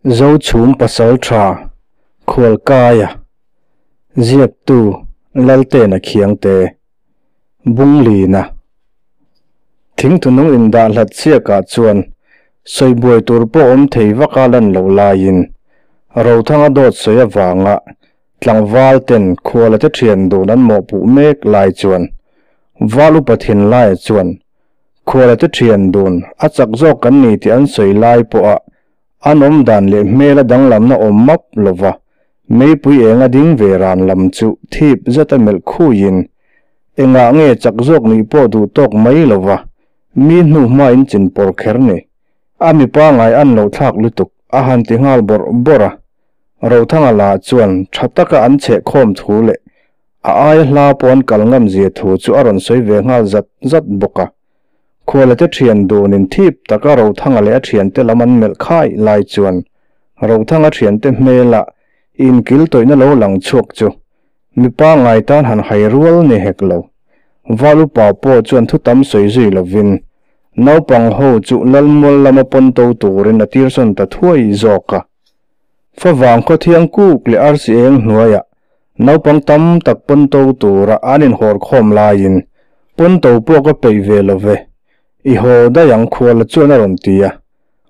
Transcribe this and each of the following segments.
Zochhum Pasaltha Khualkaia Ziaktu Laltena Khiangte Bunglina Thingthunung indah hlat chiakah chuan sawibuai tur pawh awm thei vaka lan loh laiin Rothanga dawt sawi avanga tlangval ten khuala te thian dun an mawhpuh mek lai chuan Val upa thinlaia chuan Khuala te thian dun a chak zawk kan ni tih an sawi lai pawha An awm dan leh hmela danglamna awm map lova meipui eng a ding ve ran lam chu thip zeta melh khuiin engah nge chak zawk nih pawh duh tawk mai lova mi hnu hma in chin pawr kher ni. A mipa ngai an lo thlak lutuk a han ti nghal bawrh bawrh a. Rothanga la chuan tha taka an chheh khawm thu leh a aia hla pawh an kal ngam zia thu chu a rawn sawi ve nghal zat zat bawk a. Khuala te thian dunin thip taka Rothanga leh a thiante lam an melh khai lai chuan Rothanga thiante hmela inkil tawihna lo lang chhuak chu mipa ngai tan han hai rual ni hek lo. Val upa pawh chuan thu tam sawi zui lovin naupang ho chu Lalmual lama pawn to turin a tirsawn ta thuai zawk a. Favang khawthiang kuk leh arsi eng hnuaiah Naupang tam tak pawnto tura an inhawr khawm laiin pawnto pawh ka peih ve lo ve, i haw daih ang khuala chuan a rawn ti a.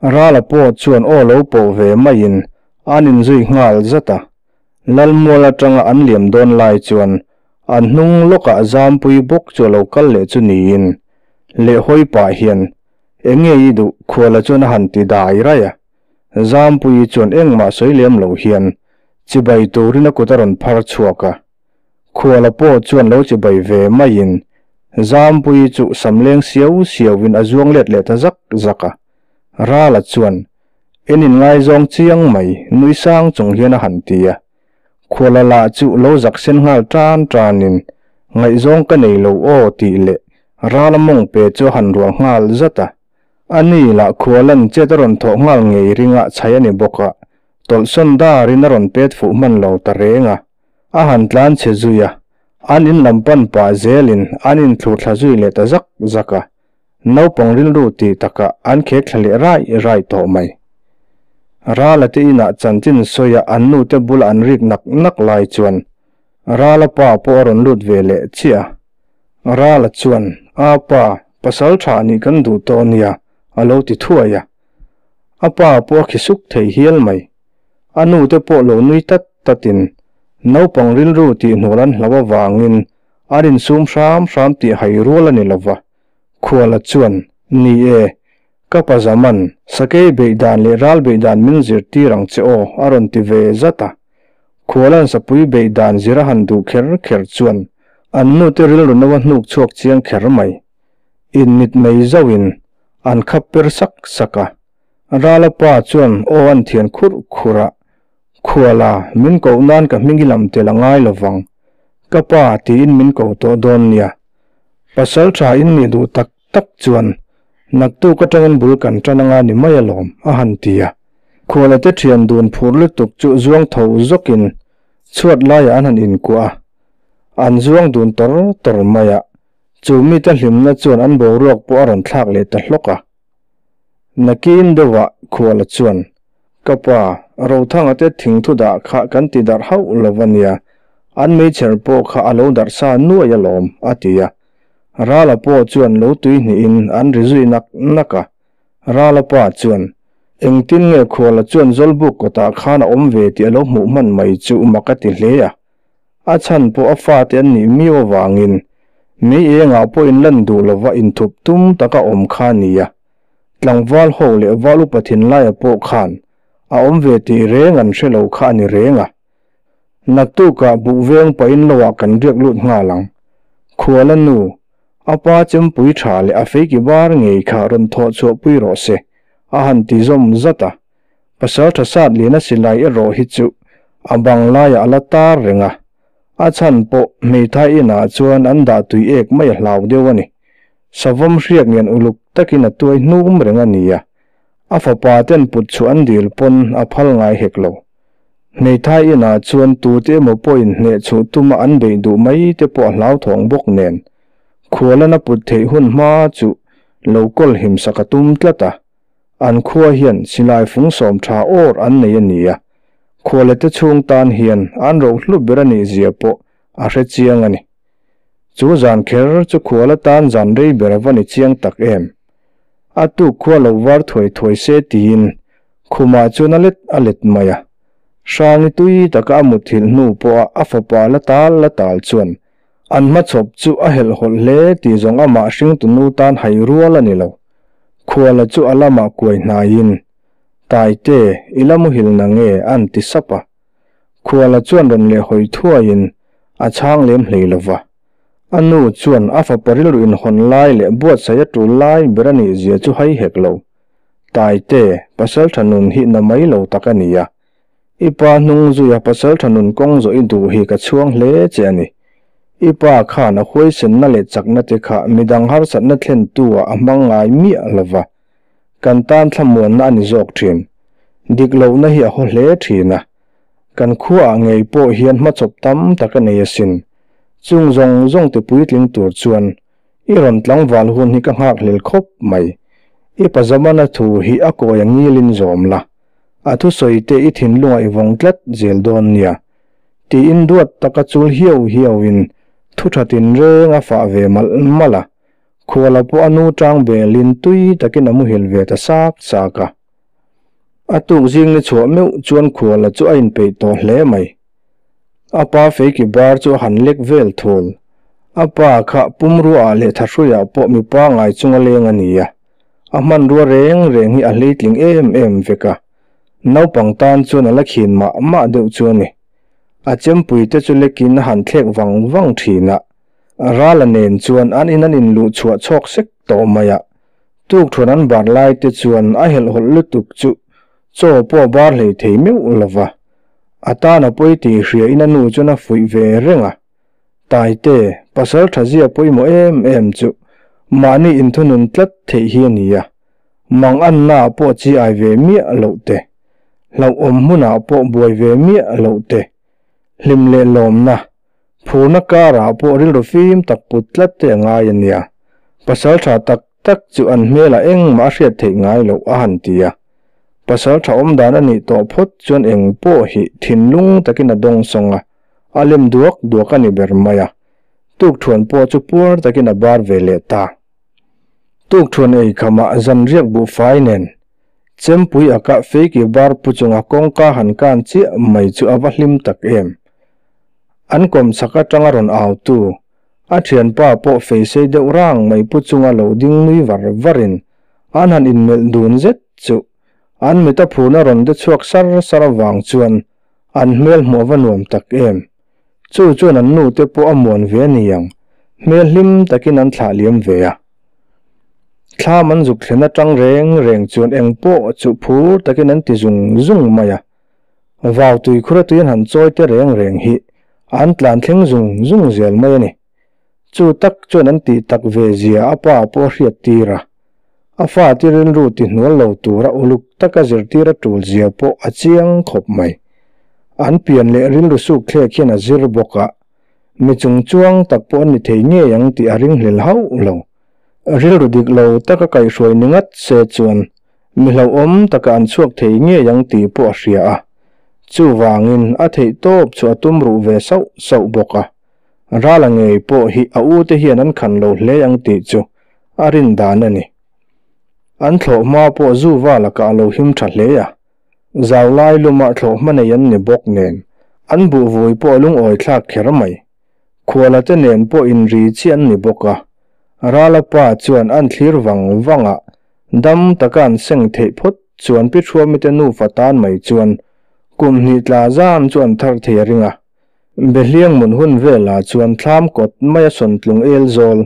Rala pawh chuan aw lo pawh ve maiin an inzui nghal zat a. Lalmual atanga an liam dawn lai chuan an hnung lawkah Zampui bawk chu a lo kal leh chu niin lehhawi pah hian eng nge i duh khuala chuan a han ti dai raih a. Zampuii chuan engmah sawi lem lo hian chibai turin a kut a rawn phar chhuak a. Khuala pawh chuan lo chibai ve maiin Zampuii chu samleng siau siauin a zuang let leh ta zak zak a. Rala chuan, En inngaizawng chiang mai, nui sang chung hian a han ti a. Khuala lah chu lo zak sen nghal tan tanin, Ngaihzawng ka nei lo aw tih leh Rala mawng pe chu a han rual nghal zat a. A ni lah khualan chet a rawn thawh nghal ngei ringah chhai a ni bawk a, tawlhsawn darin a rawn pet fuh hman lo ta reng a. A han tlan chhe zui a, an in lam pan pah zelin an inthlur thla zui leh ta zak zak a, naupang rilru tih takah an khek thla leh raih raih tawh mai. Rala te inah chanchin sawia an nute bula an rik nak nak lai chuan Rala pa pawh a rawn lut ve leh chiah a. Rala chuan, A pa, pasal tha nih kan duh tawh nia, a lo ti thuai a. A pa pawh a khi suk thei hial mai. A nu te pawh lo nui tat tatin, naupang rilru tih hnual an hlauh avangin an insum hram hram tih hai rual a ni lo va. Khuala chuan, Ni e, ka pa Zaman, sakei beih dan leh ral beih dan min zirtir ang che aw, a rawn ti ve zat a. Khualan sapui beih dan zir a han duh kher kher chuan an nute rilru no a hnuk chhuak chiang kher mai. Inmit mei zauhin an khap per sak sak a. Rala pa chuan aw an thian khurh khurh a, Khuala, min koh nan ka hming i lam tel a ngai lovang. Ka pa tiin min ko tawh dawn nia. Pasal tha in nih duh tak tak chuan naktuk atangin bul kan tan anga ni mai alawm, a han ti a. Khuala te thian dun phur lutuk chu zuang tho zawkin chhuat laiah an han inkuah a. An zuang dun tawr tawr mai a, chu mite hlimna chuan an boruak pawh a rawn thlak leh ta hlawk a. Nakin deuhah Khuala chuan, Ka pa, Rothanga te thingthu dah kha kan ti darh hauh lo a nia, an meichher pawh kha a lo darh sa nuai alawm, a ti a. Rala pawh chuan lo tui hnihin an ri zui nak nak a. Rala pa chuan, Engtin nge Khuala chuan Zawlbuk kawtah khan a awm ve tih a lo hmuh hman mai chu mak a ti hle a. A chhan pawh a fate an nih miau avangin mei engah pawh in lan duh lova inthup tum taka awm kha a ni a. Tlangval ho leh val upa thinlaia pawh khan a awm ve tih reng an hre lo kha a ni reng a. Naktukah buh veng pahin loah kan riak lut nghal ang. Khuala nu, a pa chempui tha leh a feiki bar ngei kha rawn thawh chhuahpui rawh se, a han ti zawm zat a. Pasal tha sat lian a silai erawh hi chu a bang laiah a la tar reng a, a chhan pawh hmeithai inah chuan an dah tui ek mai a hlau deuh a ni. Savawm hriak ngen uluk takin a tuai hnum reng a ni a, a fapa ten put chhuah an dil pawn a phal ngai hek lo. Hmeithai inah chuan tute emaw pawhin hneh chhuh tuma an beih duh mai te pawh a hlauthawng bawk nen, khualan a put theih hun hma chu lo kawl himsak a tum tlat a. An khua hian silai fung sawm tha awr an nei a ni a, khualete chhung tan hian an rohlu ber a nih zia pawh a hre chiang a ni. Chu zan kher chu khual atan zan rei ber a va ni chiang tak em. A tuk khua lo var thuai thuai se tiin khumah chuan a let a let mai a. Hrangni tui taka a muthilh hnu pawha a fapa la tal la tal chuan an hmachhawp chu a helhhawlh hle tih zawng amah hringtu nu tan hai rual a ni lo. Khuala chu a lamah kuai hnaiin, Taite, i la muhil na nge? a'n ti sap a. Khuala chuan rawn leh hawi thuaiin a chhang lem hlei lo va. A nu chuan a fapa rilru inhawn lai leh buatsaih a tul lai ber a nih zia chu hai hek lo. Taite, pasaltha nun hi na mai lo tak a ni a. I pa hnung zuia pasaltha nun kawng zawh i duh hi ka chhuang hle che a ni. I pa khan a huaisenna leh chakna te kha midang harsatna thlentu ah a hmang ngai miah lo va. Kan tan thlamuanna a ni zawk thin. Dik lohna hi a haw hle thin a. Kan khuaah ngei pawh hian hmachhawp tam tak a nei asin. Chung zawng zawng ti puitling tur chuan i rawn tlangval hun hi ka nghakhlel khawp mai. I pa Zamana thu hi a kawi a ngilin zawm la. A thusawi te i thinlungah i vawng tlat zel dawn nia. Tiin duat taka chul hiau hiauin thu tha tinreng a fah ve malh malh a. Khuala pawh a nu tang belin tui takin a muhil ve ta sak sak a. A tuk zing ni chhuah meuh chuan khuala chu a inpeih tawh hle mai. A pa feiki bar chu a han lek vel thul. A pa kha pumruaah leh thahruiah pawh mi pangngai chunga leng a ni a. A hmanrua reng reng hi a hleitling em em vek a. Naupang tan chuan a la khin mah mah deuh chu a ni. A chempui te chu lekin a han thlek vang vang thin a. Rala nen chuan an in an inluh chhuah chhawk sek tawh mai a. Tukthuan an bar lai te chuan a helhhawlh lutuk chu chaw pawh a bar hlei thei meuh lo va. A tan a pawi tih hria in a nu chuan a fuih ve reng a. Taite, pasal tha zia pawimawh em em chu mahni inthunun tlat theih hi a ni a. Mang anna ah pawh chi ai ve miah loh te, hlauhawm hmunah pawh buai ve miah loh te, hlim leh lawmna, Phurna karah pawh rilru fim tak put tlat te a ngai a nia. Pasal tha tak tak chu an hmelah engmah a hriat theih ngai loh a han ti a. Pasal tha awm dan a nih tawh phawt chuan eng pawh hi thinlung takin a dawng sawng a, a lem duak duak a ni ber mai a. Tukthuan pawh chu puar takin a bar ve leh ta. Tukthuan ei khamah zanriak buhfai nen Chempui a kah feiki bar pu chunga kawngka han kan chiah mai chu a va hlim tak em. An kawm chhak atanga rawn au tu, a thianpa pawh feisei deuh rang mai pu chunga lo ding nui var varin an han inmelh dun zet chu an mit a phurna rawn de chhuak sar sar avang chuan an hmel hmuh a va nuam tak em. Chu chuan an nute pawh a muan ve a niang, hmel hlim takin an thlah liam ve a. Thlam an zuk thlen atang reng reng chuan eng pawh chu phur takin an ti zung zung mai a. Vau tuikhur a tui an han chawi te reng reng hi an tlan thleng zung zung zel mai a ni. Chu tak chuan an tih tak ve zia a pa pawh a hriat tir a. A fate rilru ti hnual lo tura uluk taka zirtir a tul zia pawh a chiang khawp mai. An pian leh rilru suk thlek hian a zir bawk a. Mi chung chuang tak pawh an ni thei ngei ang tih a ringhlel hauh lo. Rilru dik lo taka kaihhruai ni ngat se chuan mi hlauhawm taka an chhuak thei ngei ang tih pawh a hria a. Chuvangin a theih tawp chu a tum ruh ve sauh sauh bawk a. Rala ngei pawh hi a ute hian an khan lo hle ang tih chu a rin dan a ni. An thlawh hma pawh zu vala kah a lo him tha hle a. Zau lai lumah thlawh hma nei an ni bawk nen, an buh vui pawh a lungawi thlak kher mai. Khuala te nen pawh inri chiah an ni bawk a. Rala pa chuan an thlir vang vang a, dam taka an seng theih phawt chuan Pi Thuamite nufa tan mai chuan kum hnih tla zan chu an thar thei a ring a. Behliang mun hun velah chuan thlam kawt maia sawntlung el zawl,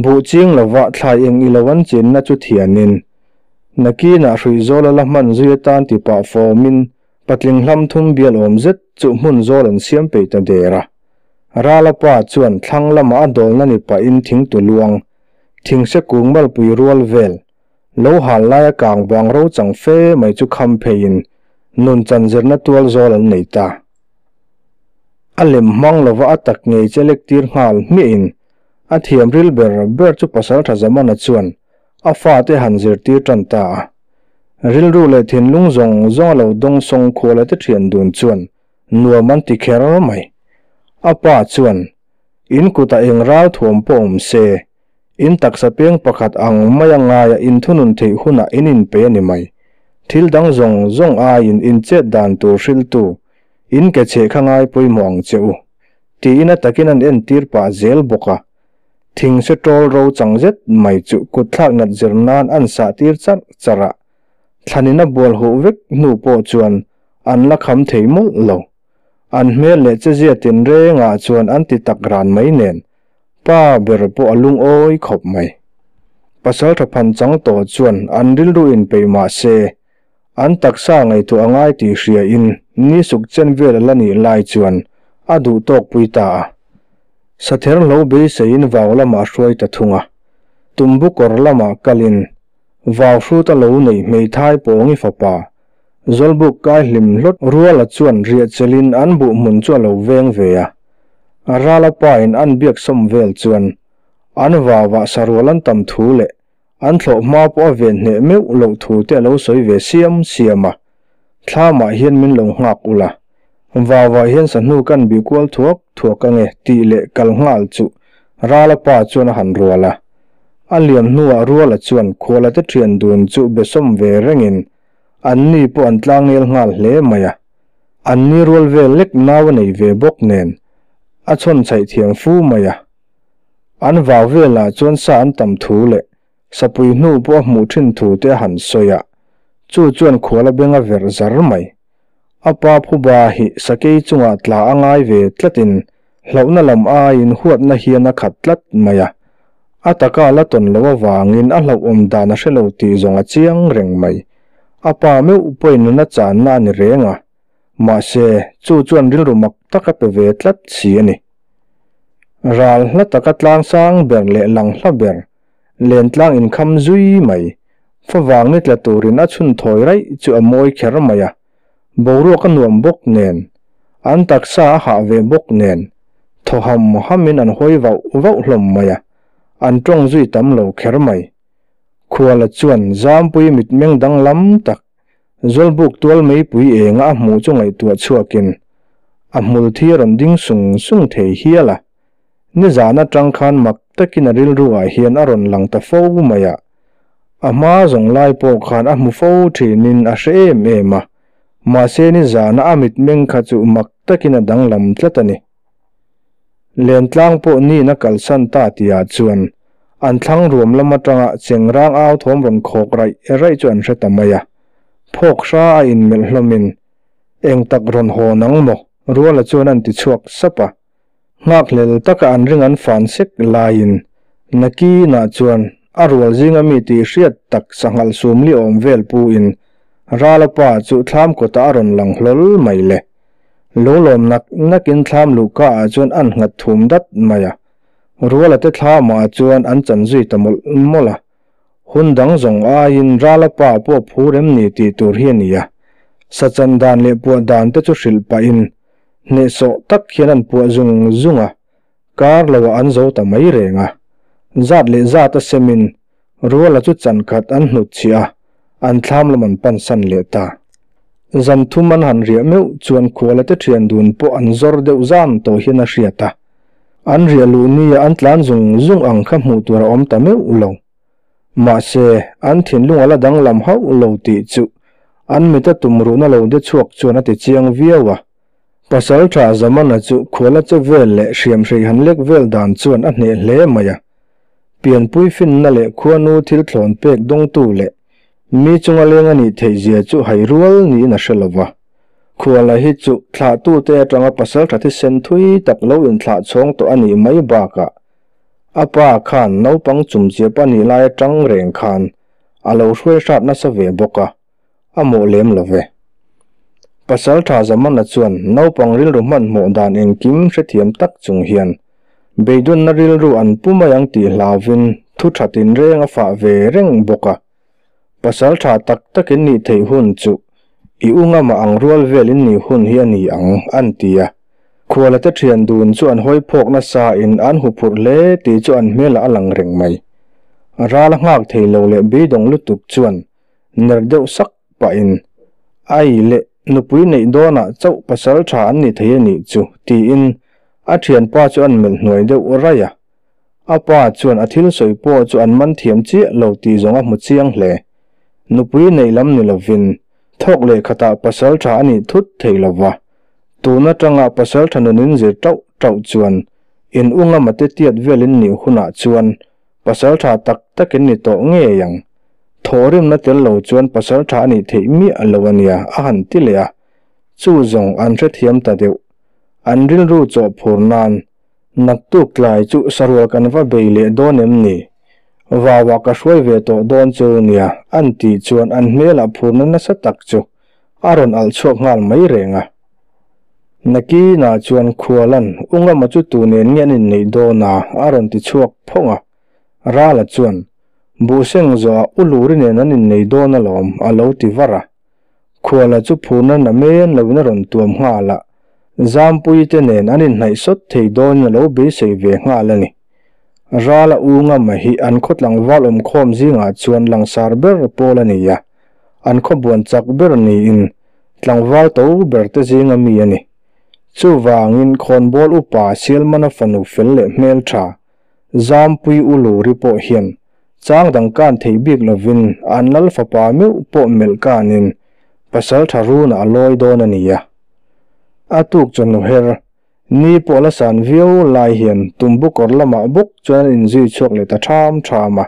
buh ching lova thlai eng ilo an chinna chu thianin, nakinah hruih zawl a la hman zui atan ti pah fawmin patling hlam thum bial awm zet chu hmun zawl an siam peih ta der a. Rala pa chuan thlang lamah a dawlna ni pahin thingtu luang, thingse kung malpui rual vel, lo hal laia kang bang ro chang fe mai chu kham pheiin nun chan zirna tual zawl an nei ta. A lem hmang lova a tak ngei che lek tir nghal hmiahin a thiam ril ber ber chu Pasaltha Zamana chuan a fate han zirtir tan ta a. Rilru leh thinlung zawng zawng a lo dawngsawng khuala te thian dun chuan nuam an ti kher mai. A pa chuan, In kutah eng ral thuam pawh awm se, in taksa peng pakhat ang maia ngaia inthunun theih hunah in inpe a ni mai. Thil dang zawng zawng aiin in chet dan tur hriltu, in ke cheh kha ngai pawimawh ang che u, tiin a takin an entir pah zel bawk a. Thing se ṭawl ro chang zet mai chu kutthlak nat zir nan an sah tir charh charh a, thlanin a bual huh vek hnu pawh chuan an la kham thei mawlh lo. An hmel leh chezia tinrengah chuan an ti tak ran mai nen, pa ber pawh a lungawi khawp mai. Pasalṭha phan chang tawh chuan an rilru inpeih mah se, an taksa ngaihtuah a ngai tih hriain ni suk chen vel a la nih lai chuan a duh tawk pui ta a. Sather hlo beiseiin vau lamah a hruai ta thung a. Tumbu kawr lamah kalin vau hrut a lo neih hmeithai pawngi fapa Zawlbuk kai hlim hlawt ruala chuan riah chelin an buh hmun chu a lo veng ve a. Rala pain an biak sawm vel chuan an vauah sarual an tam thu leh an thlawh hma pawh a ven hneh meuh loh thu te a lo sawi ve siam siam a. Thlamah hian min lo nghak ula, vauah hian sahnu kan bih kual thuak thuak ange tih leh kal nghal chu Rala pa chuan a han rual a. A liam hnuah Ruala chuan khuala te thian dun chu be sawm ve rengin An ni pawh an tlangel nghal hle mai a, an ni rual vel lek nau a nei ve bawk nen a chhawn chhaih thiam fu mai a. An vau velah chuan sa an tam thu leh sapui hnu pawh a hmuh thin thu te a han sawi a, chu chuan khual a beng a verh zar mai. A pa phuba hi sakei chungah tla a ngai ve tlatin hlauhna lam aiin huatna hian a khat tlat mai a, a taka la tawn loh avangin a hlauhawm dan a hre lo tih zawng a chiang reng mai. A pa meuh pawhin nuna channa a ni reng a, mahse chu chuan rilru mak tak a pe ve tlat si a ni. Ral hla taka tlang sang ber leh lang hla ber, lentlang inkham zui mai, favang ni tla turin a chhun thawi raih chu a mawi kher mai a, Boruak a nuam bawk nen, an taksa a hah ve bawk nen, thaw ham hamin an hawi vauh vauh hlawm mai a, an tawng zui tam lo kher mai. Khuala chuan Zampui mitmeng danglam tak, Zawlbuk tual meipui enga a hmuh chu ngaihtuah chhuakin a hmul thi a rawn ding sung sung thei hial a. Nizan atang khan mak takin a rilruah hian a rawn lang ta fo mai a. A hma zawng lai pawh khan a hmu fo thinin a hre em em a, mahse nizana a mitmeng kha chu mak takin a danglam tlat a ni. Lentlang pawh niin a kalsan ta tihah chuan an thlang ruam lam atanga chengrang au thawm rawn khawk raih raih chu an hre ta mai a, phawk hra a inmelh hlawmin eng tak rawn haw nang maw? Ruala chuan an ti chhuak sap a. Nghakhlel taka an ring an fan sek laiin Nakinah chuan a rual zinga mi tih hriat tak sanghal sumli awm vel puin Rala pa chu thlam kawtah a rawn lang hlawl mai le. Lo lawm nak nakin thlam luhka ah chuan an nghat thum dat mai a. Ruala te thlamah chuan an chan zui ta mawlh mawlh a. Hun dang zawng aiin Rala pa pawh phur em ni tih tur hi a ni a. Sachan dan leh puah dan te chu hrilh pahin Hnehsawh tak hian an puah zung zung a, kar loah an zo ta mai reng a. Zat leh zat a semin Ruala chu chan khat an hnut chhiah a, an thlam lam an pansan leh ta. Zan thum an han riah meuh chuan khuala te thian dun pawh an zawr deuh zam tawh hian a hriat a. An riah luh nia an tlan zung zung ang kha hmuh tur a awm ta meuh lo. Mahse, an thinlung a la danglam hauh lo tih chu an mita tumruhna lo de chhuak chuan a ti chiang viau a. Pasalṭha Zamana chu khuala che vel leh hriamhrei han lek vel dan chuan a hneh hle mai a. Pianpui finna leh khuanu thil thlawn pek dawngtu leh mi chunga leng a nih theih zia chu hai rual niin a hre lo va. Khuala hi chu thlahtute atanga pasalṭha thisen thui tak lo inthlah chhawng tawh a nih mai bakah A pa khan naupang chumchiap a nih lai atang reng khan a lo hruai hrat nasa ve bawk a, a mawh lem lo ve. Pasal tha Zamana chuan naupang rilru hmanhmawh dan engkim hrethiam tak chung hian beidawnna rilru an pu mai ang tih hlauvin thu tha tinreng a fah ve reng bawk a. Pasal tha tak takin nih theih hun chu i u ngamah ang rual velin nih hun hi a ni ang, an ti a. Khuala te thian dun chu an hawi phawk nasa in an hu phurh hle tih chu an hmelah a lang reng mai. Ral a nghak thei lo leh beidawng lutuk chuan ner deuh sak pahin, Ai le, nupui neih dawnah chauh pasal tha an ni thei a nih chu, tiin a thianpa chu an melh hnuai deuh raih a. A pa chuan a thil sawi pawh chu an man thiam chiah lo tih zawng a hmu chiang hle. Nupui neih lam ni lovin, thawk leh khatah pasal tha a nih thut thei lo va. Tun atanga pasal tha nun in zir tauh tauh chuan in u ngama te tiat vel in nih hunah chuan pasal tha tak tak in ni tawh ngei ang. Thawhrimna tel lo chuan pasal tha a nih theih miah lo a nia a han ti leh a. Chu zawng an hrethiam ta deuh. An rilru chawh phur nan Naktuk tlai chu sarual kan va bei leh dawn em ni? Vauah ka hruai ve tawh dawn chu nia an tih chuan an hmelah phurna nasa tak chu a rawn alh chhuak nghal mai reng a. Nakinah chuan Khualan u Ngama chu tu nen nge an inneih dawn a? a rawn ti chhuak phawng a. Rala chuan, Buhseng zawhah u Luri nen an innei dawn alawm a lo ti var a. Khuala chu phurna na men loin a rawn tuam nghal a, Zampuii te nen an inhnaih sawt thei dawnin a lo beisei ve nghal a ni. Rala u Ngama hi an khaw tlangval awmkhawm zingah chuan langsar ber pawl a ni a, an khaw buan chak ber niin tlangval to ber te zinga mi a ni. Chuvangin khawnbawl upa Sialmana fanu fel leh hmeltha Zampui u Luri pawh hian chang dang kan thei bik lovin an lal fapa meuh pawh melh kanin pasal tha runah a lawi dawn a ni a. A tuk chawhnu her ni pawh la san viau lai hian tumbu kawr lamah bawk chuan an inzui chhuak leh ta ṭham ṭham a.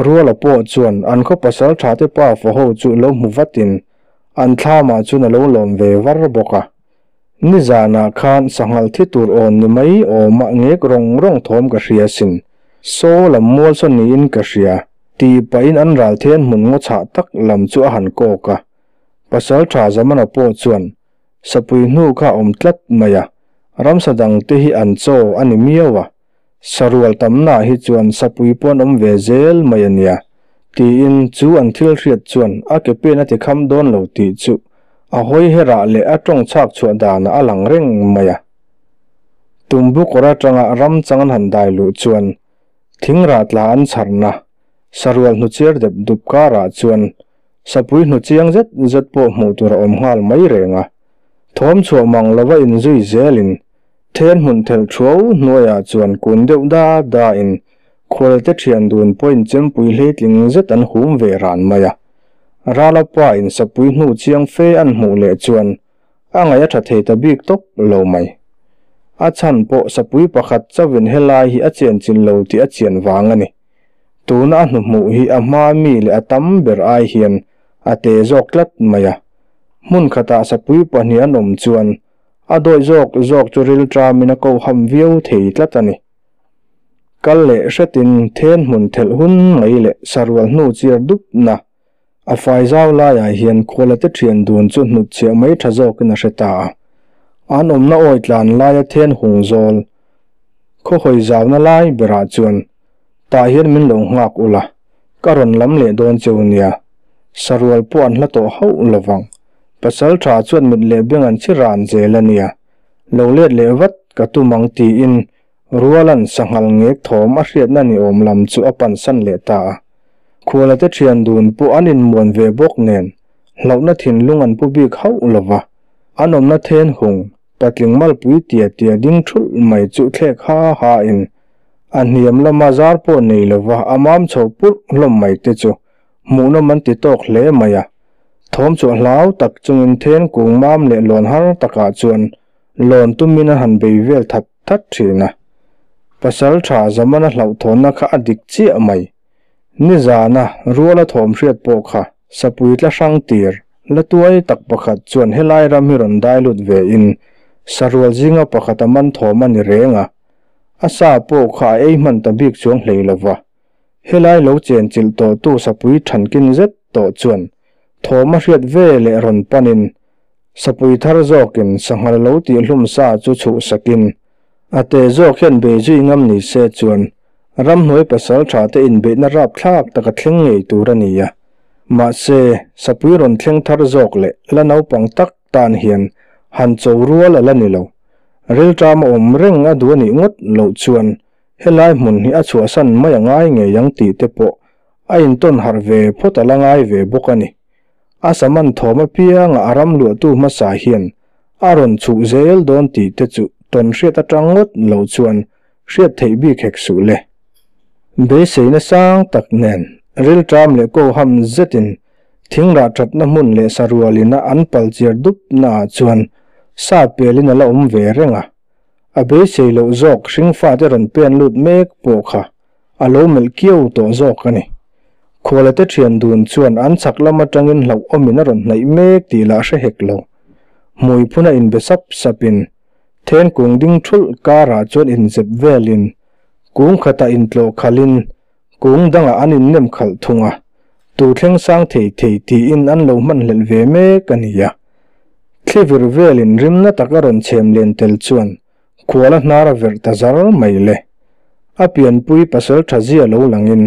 Ruala pawh chuan an khaw pasal tha te pa fa ho chu lo hmu vatin an thlamah chuan a lo lawm ve var bawk a. Nizanah khan sanghal thi tur awn ni mai awmah ngek rawng rawng thawm ka hria sin. Saw lam mual saw niin ka hria, tih pahin an ral then hmun ngaw chhah tak lam chu a han kawk a. Pasal tha Zamana pawh chuan sapui hnu kha a awm tlat mai a, ramsa dangte hi an chaw a ni miau a, sarual tamnaah hi chuan sapui pawh an awm ve zel mai a nia, tiin chu an thil hriat chuan a ke pen a ti kham dawn lo tih chu a hawi herah leh a tawng chhak chhuah danah a lang reng mai a. Tumbu kawr atanga ram chang an han dai luh chuan thing rah tla an chharna sarual hnuchiar dep dup karah chuan sapui hnuchiang zet zet pawh hmuh tur a awm nghal mai reng a. Thawm chhuah mang lova inzui zelin Then hmun thelh thuau hnuaiah chuan kun deuh da da in khualte thian dun pawhin chempui hleitling zet an hum ve ran mai a. Rala pa in sapui hnu chiang fe an hmuh leh chuan a ngaih a tha thei ta bik tawp lo mai. A chhan pawh sapui pakhat chauhin helai hi a chianchin lo tih a chian vang a ni. Tuna a hnuhmuh hi a hma mi leh a tam ber ai hian a te zawk tlat mai a. Hmun khatah sapui pahnih an awm chuan A dawih zawk zawk chu rilṭamin a ko ham viau thei tlat a ni. Kal leh hretin then hmun thelh hun mai leh sarual hnu chiar dup na a fai zau laiah hian khuala te ṭhian dun chu hnut chhiah mai ṭha zawkin a hre ta a. An awmna awi tlan laia then hung zawl khaw hawi zauna lai berah chuan tah hian min lo nghak ula, ka rawn lam leh dawn cheu nia. Sarual pawh an hla tawh hauh lovang. Pasal tha chuan mit leh beng an chi ran zel a nia, lo let leh vat ka tum ang tiin Rualan sanghal ngek thawm a hriatna ni awm lam chu a pansan leh ta a. Khuala te thian dun pawh an inmuan ve bawk nen hlauhna thinlung an pu bik hauh lo va, an awmna then hung patling malpui tia tia ding thulh mai chu thlek ha ha in a hniam lama zar pawh nei lova a mam chho purh hlawm mai te chu hmuhnawm an ti tawk hle mai a. Thawm chu a hlau tak chungin then kung mam leh lawn har takah chuan lawn tumin a han bei vel that that thin a. Pasal tha Zamana hlauhthawnna kha a dik chiah mai. Nizana ruala thawm hriat pawh kha sapui tla hrang tir la tuai tak pakhat chuan helai ram hi rawn dai lut ve in sarual zinga pakhat a man thawm a ni reng a. A sa pawh kha a ei hman ta bik chuang hlei lova. Helai lo chenchilh tawhtu sapui thankin zet tawh chuan thawm a hriat ve leh rawn panin sapui thar zawkin sanghal lo tihhlum sa chu chhuhsakin a te zawk hian bei zui ngam ni se chuan ramhnuai pasal tha te inbeihna rapthlak tak a thleng ngei tur a ni a. Mahse, sapui rawn thleng thar zawk leh la naupang tak tan hian han cho rual a la ni lo. Rilṭam a awm reng a duh a nih ngawt loh chuan Helai hmun hi a chhuahsan mai a ngai ngei ang tih te pawh a intawn harh ve phawt a la ngai ve bawk a ni. A sa man thawm apianga a ram luahtu hmasa hian a rawn chhuh zel dawn tih te chu tawn hriat atang ngawt lo chuan hriat theih bik hek suh le. Beiseina sang tak nen rilṭam leh ko ham zetin thingrah ṭhatna hmun leh sarualina an pal chiar dup naah chuan sa pelin a la awm ve reng a. A beisei loh zawk hringfate rawn pen lut mek pawh kha a lo melh kiau tawh zawk a ni. Khualate thian dun chuan an chhak lam atangin hlauhawmin a rawn hnaih mek tih lah hre hek lo. Hmui phuna inbe sap sapin then kung ding thulh karah chuan inzep velin kung khatah intlawh khalhin kung dangah an innem khalh thung a, tu thleng sang thei thei tiin an lo hmanhlelh ve mek a ni a. Thli vir velin rimna taka rawn chhem len tel chuan Khuala hnar a verh ta zar mai le. A pianpui pasal tha zia lo langin,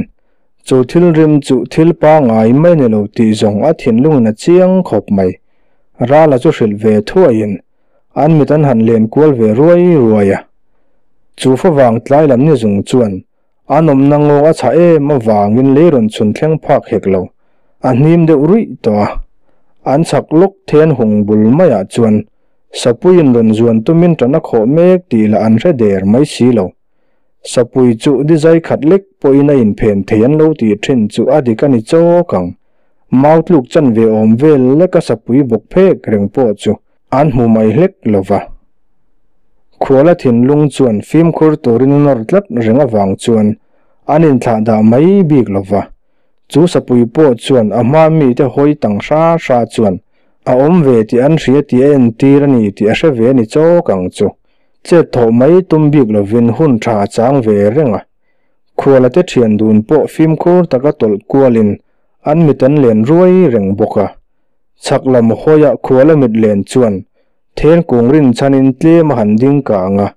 chu thil rim chu thil pangngai mai ni lo tih zawng a thinlungin a chiang khawp mai. Rala chu hrilh ve thuaiin an mit an han len kual ve ruai ruai a. Chu favang tlai lam ni zung chuan an awmna ngaw a chhah em avangin lei rawn chhun thleng phak hek lo, a hnim deuh ruih tawh a. An chhak lawk then hung bul maiah chuan Sapuiin rawn zuan tumin ṭan a khawh mek tih lah an hre der mai si lo. Sapui chu dizai khat lek pawhin a inphen thei an lo tih ṭhin chu a dik a ni chawk ang. Mau tluk chan ve awm vel leka sapui bawk phek reng pawh chu an hmu mai hlek lo va. Khuala thinlung chuan fimkhur turin a nawr tlat reng avang chuan an inthlah dah mai bik lo va. Chu sapui pawh chuan a hma mite hawi tang hra hra chuan a awm ve tih an hria tih a entir a ni tih a hre ve a ni chawk ang chu. Chet thawh mai tum bik lovin hun tha a chang ve reng a. Khuala te thian dun pawh fimkhur taka tawlh kualin an mit an len ruai reng bawk a. Chhak lam hawiah khuala mit len chuan then kung rinchhanin tlem a han ding kang a.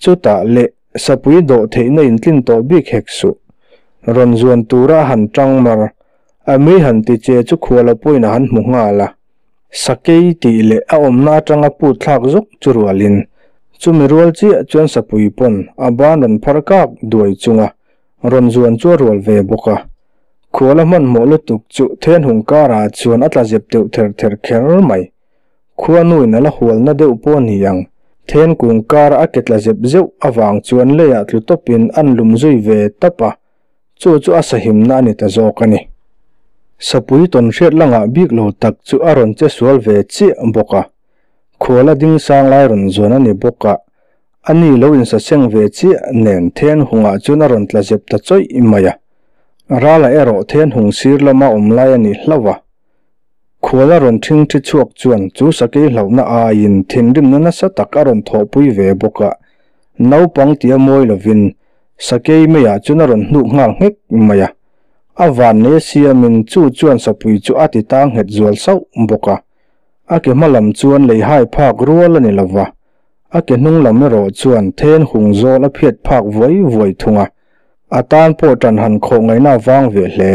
Chutah leh sapui dawh theihna intlin tawh bik hek suh. Rawn zuan tura a han tang mar A mei han ti che chu khuala pawhin a han hmu nghal a, sakei tih leh a awmna atanga put thlak zawk chu rualin chumi rual chiah chuan sapui pawn a ban rawn phar kak duai chunga rawn zuan chu a rual ve bawk a. Khuala hmanhmawh lutuk chu thenhung karah chuan a tla zep deuh ther ther kher mai. Khuanuin a la hualna deuh pawh a ni ang, thenkung kara a ke tla zep zeuh avang chuan leiah tlu tawpin an lum zui ve tap a. Chu chu a sahimna a ni ta zawk a ni. Sapui tawn hriat langah bik lo tak chu a rawn che sual ve chiah bawk a. Khuala ding sang lai rawn zuan a ni bawk a, a ni lo insaseng ve chiah nen then hungah chuan a rawn tla zep ta chawih mai a. Rala erawh then hung sir lama awm lai a ni hlauh a. Khuala rawn ṭhingṭhi chhuak chuan chu sakei hlauhna aiin thinrimna nasa tak a rawn thawhpui ve bawk a. Naupang tia mawi lovin Sakei meiah chuan a rawn hnuk nghal nghek mai a, a van nei siamin chu chuan sapui chu a ti tang nghet zual sauh bawk a. A ke hma lam chuan lei hai phak rual a ni lo va, a ke hnung lam erawh chuan then hung zawl a phiat phak vuai vuai thung a, a tan pawh ṭan han khawh ngaihna a vang ve hle.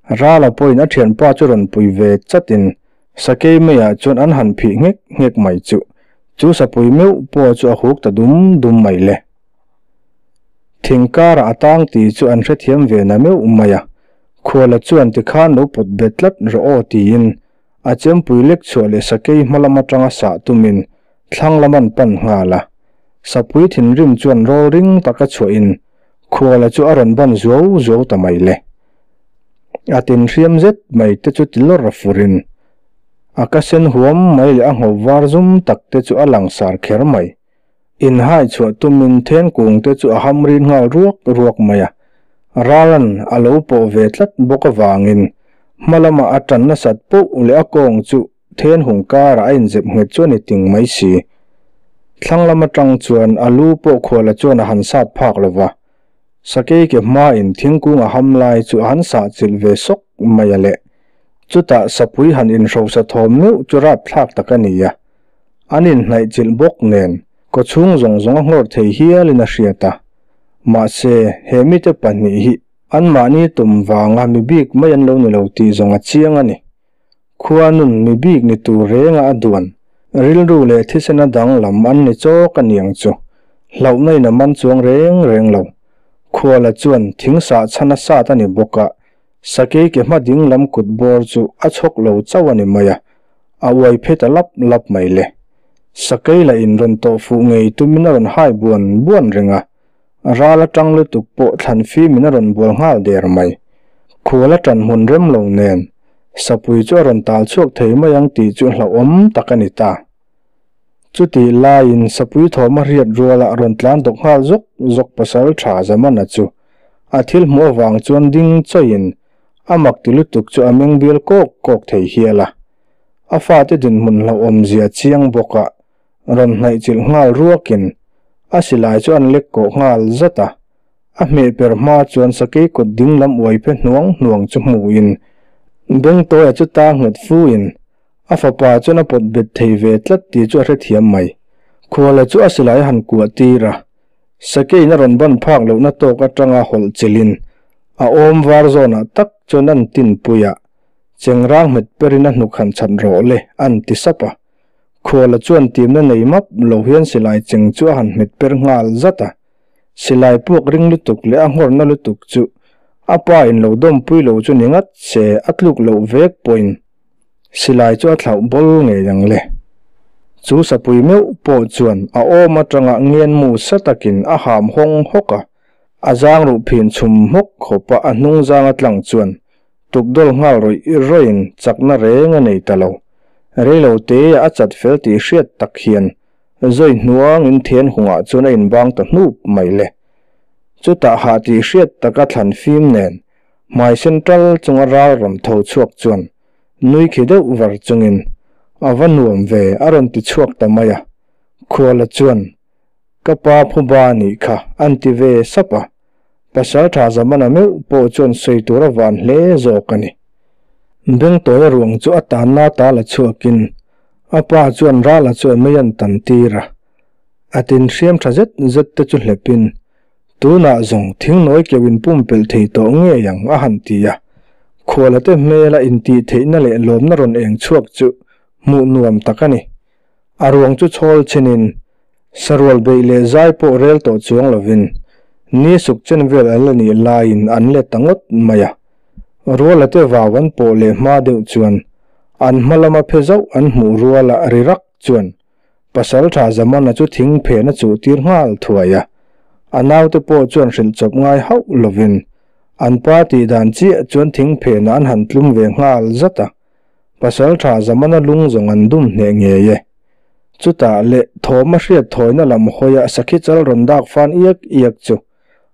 Rala pawhin a ṭhianpa chu rawn pui ve chatin sakei meiah chuan an han phih nghek nghek mai chu, chu sapui meuh pawh chu a huk ta dum dum mai le. Thing karah a tang tih chu an hrethiam ve na meuh mai a, Khuala chuan tikhan lo pawt bet tlat rawh aw tiin a chempui lek chhuah leh sakei hma lam atanga sah tumin thlang lam an pan nghal a. Sapui thinrim chuan rawl ring taka chhuahin Khuala chu a rawn ban zuau zuau ta mai le. A tinhriam zet mai te chu ti lawr a furin a ka sen huam mai leh a ngho var zum tak te chu a langsar kher mai. Inhai chhuah tumin then kungte chu a ham rin nghal ruak ruak mai a, Ralan a lo pawh ve tlat bawk avangin hma lamah a tan nasat poh leh a kawng chu then hung karah a inzep nghet chu a ni ting mai si. Thlang lam atang chuan a lu pawh khuala chuan a han sat phak lo va, sakei ke hmain thingkung a ham lai chu a han sah chilh ve sawk mai a leh chutah sapui han inhrosa thawm meuh chu rapthlak tak a ni a. An inhnaih chilh bawk nen kawchhung zawng zawng a nghawr thei hialin a hriat a. Mahse, he mite pahnih hi anmahni tum vanga mi bik mai an lo ni lo tih zawng a chiang a ni. Khua nun mi bik ni tur renga a duan, rilru leh thisena danglam an ni chawk a niang chu hlauhna in a man chuang reng reng lo. Khuala chuan thing sah chhan a sat a ni bawk a. Sakei ke hma ding lam kut bawr chu a chhawk lo chauh a ni mai a, a uai phe ta lap lap mai le. Sakei lah in rawn tawh fuh ngei tumin a rawn hai buan buan reng a, ral atang lutuk pawh thlan fimin a rawn bual nghal der mai. Khual a tan hmun rem lo nen, sapui chu a rawn tal chhuak thei mai ang tih chu hlauhawm tak a ni ta. Chutih laiin sapui thawm a hriat ruala rawn tlan dawk nghal zawk zawk pasal tha Zamana chu a thil hmuh avang chuan ding chawiin a mak ti lutuk chu a meng bial kawk kawk thei hial a. A fate dinhmun hlauhawm zia chiang bawkah rawn hnaih chilh nghal ruakin a silai chu an lek kawh nghal zat a. A hmeh per hma chuan sakei kut ding lam uai phe hnuang hnuang chu hmuhin Bengtawia chu ta nghet fuin A fapa chuan a pawt bet thei ve tlat tih chu a hrethiam mai. Khuala chu a silai a han kuah tir a, sakeiin a rawn ban phak lohna tawk atanga hawlh chilhin a awm var zawnah tak chuan an tinpui a, chengrang hmet perin a hnuk han chhat rawh le an ti sap a. Khuala chuan timna nei map lo hian silai cheng chu a han hmet per nghal zat a, silai puak ring lutuk leh a nghawrna lutuk chu a pa in lo dawmpui lo chu ni ngat se a tluk loh vek pawhin Silai chu a thlauh bawl ngei ang le. Chu sapui meuh pawh chuan a awm atanga ngenmu sa takin a ham hawng hawk a, a zang ruh phin chhum hmawk khawpa a hnung zang a tlang chuan tukdawl nghal rawih rawih-in chakna reng a nei ta lo. Reilo te a chat fel tih hriat tak hian zawi hnuangin then hungah chuan a inbang ta hnup mai le. Chutah hah tih hriat taka thlan fim nen hmai sen tal chunga ral rawn tho chhuak chuan Nui khi deuh var chungin, A va nuam ve, a rawn ti chhuak ta mai a. Khuala chuan, Ka pa phuba nih kha, an ti ve sap a. Pasaltha Zamana meuh pawh chuan sawi tur a van hle zawk a ni. Bengtawia ruang chu a tanna ta la chhuakin, a pa chuan Rala chuan mei an tan tir a. A tin hriam tha zet zet te chu hlepin, Tunah zawng thingnawi keuh in pumpelh thei tawh ngei ang a han ti a. Khuala te hmela intih theihna leh lawmna rawn eng chhuak chu hmuh nuam tak a ni. A ruang chu chhawl chinin sarual beih leh zai pawh rel tawh chuang lovin ni suk chen vel an la nih laiin an let ta ngawt mai a. Ruala te vau an pawh leh hma deuh chuan an hma lama phe zauh an hmuh ruala ri rak chuan Pasalṭha Zamana chu thing phen a chuh tir nghal thuai a, a naute pawh chuan hrilh chawp ngai hauh lovin an pa tih dan chiah chuan thing phenah an han tlum ve nghal zat a, Pasalṭha Zamana lung zawng an dum hneh ngei e. Chutah leh thawm a hriat thawina lam hawia sakhi chal rawn dak fan iak iak chu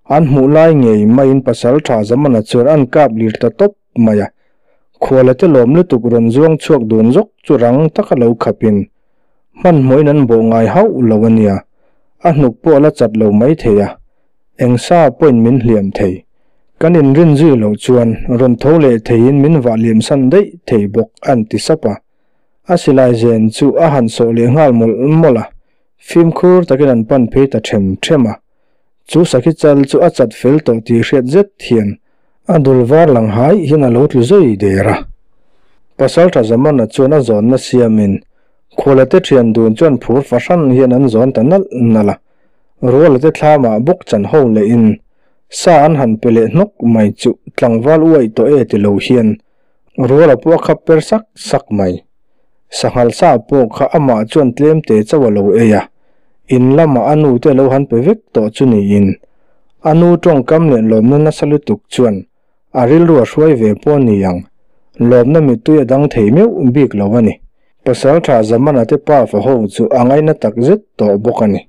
an hmuh lai ngei maiin Pasalṭha Zamana chuan an kap lir ta tawp mai a, khuala te lawm lutuk rawn zuang chhuak dun zawk chu rang taka lo khapin Hmanhmawhin an bawh ngai hauh lo a nia, a hnuk pawh a la chat lo mai thei a, eng sa pawhin min hliam thei. Kan inrin zui loh chuan rawn tho leh theiin min vah liamsan daih thei bawk an ti sap a. A silai zen chu a han sawh leh nghal mawlh mawlh a, fimkhur takin an pan phei ta them them a. Chu sakhi chal chu a chat fel tawh tih hriat zet hian a dul var lang hai hian a lo tlu zui der a. Pasaltha Zamana chuan a zawnna siamin Khualate thian dun chuan phur fahran hian an zawn ta nalh nalh a. Rualate thlamah bawk chan ho lehin sa an han pe leh hnawk mai chu tlangval uaih tawh e ti lo hian Ruala pawh a khap per sak sak mai. Sanghal sa pawh kha amah chuan tlem te chauh a lo ei a, in lamah a nu te lo han pe vek tawh chu niin a nu tawngkam leh lawmna nasa lutuk chuan a rilru a hruai ve pawh ni ang, lawmna mittui a dang thei meuh bik lo a ni. Pasaltha Zamana te pa fa ho chu a ngaina tak zet tawh bawk a ni.